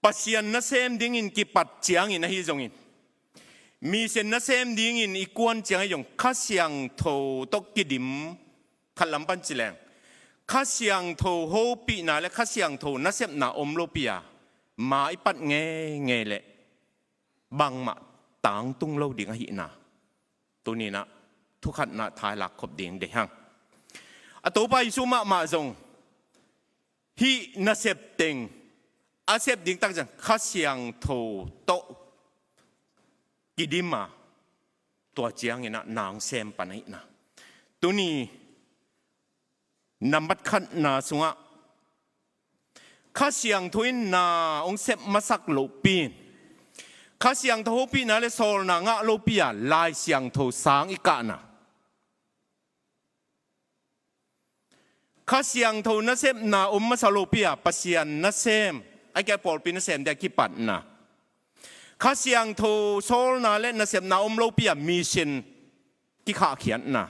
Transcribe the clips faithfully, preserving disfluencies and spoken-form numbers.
Pasian nasem dingin kipat ciangin ahi zongin, mission nasem dingin i kuan ciang ahi zong, Kha Siangtho tawh kidim, khat lam pan ci leng, Kha Siangtho hopihna le Kha Siangtho nasepna om lopi-a ma i pat ngeingei leh bangmah tangtung lo ding ahihna, tuni-in ah thukhatna thailak khop ding deih hang. A Topa Jesu mahmah zong hih nasep teng a sep ding tak ciang Kha Siangtho tawh kidim a, tua ciangin ah na hong sem pan ahihna. Tuni nambat khatna sungah Kha Siangtho in na hong sep masak lopi-in, Kha Siangtho hopihna le sawlna ngah lopi-a Lai Siangtho sang i kahna. Kha Siangtho nasepna om masa lopi-a Pasian nasem, a kia pawlpi nasem dia kipatna. Kha Siangtho sawlna le nasepna om lopi-a mission kikhahkhiatna,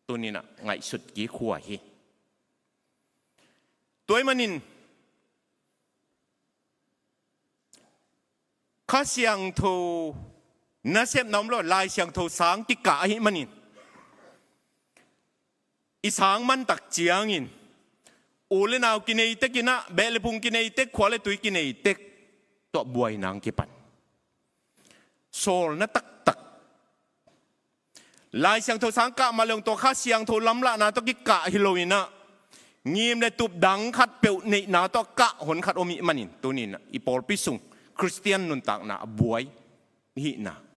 tuni-in ah ngaihsut kik huai hi. Tua ahih manin Kha Siangtho nasepna om lo, Lai Siangtho sang kikah ahih manin, i sang man tak ciangin u le nau kinei tek in ah, beh le phung kinei tek, khua le tui kinei tek, tua buaina hong kipan. Sawlna taktak, Lai Siangtho sang kah mah leh tua Kha Siangtho lamlahna tawh kikah hi lo-in ah, ngim le tup dang khat peuh neihna tawh kah hon khat om ahih manin, tuni-in ah i pawlpi sung Khristian nuntakna a buai hihna